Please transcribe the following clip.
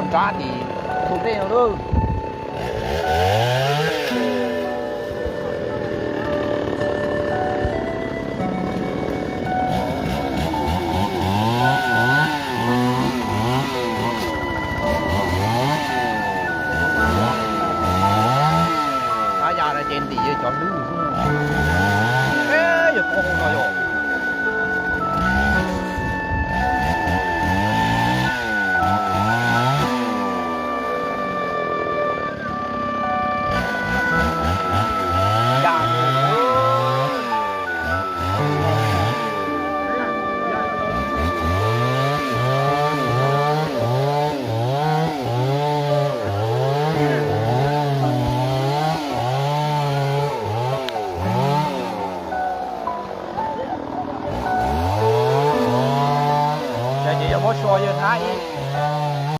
Nrab tim tus dej no lawm. Ab, ya no ces ntim cov hlwb xwb. Yog tau hau no yog. Ces yog muab so yawg hnab ib.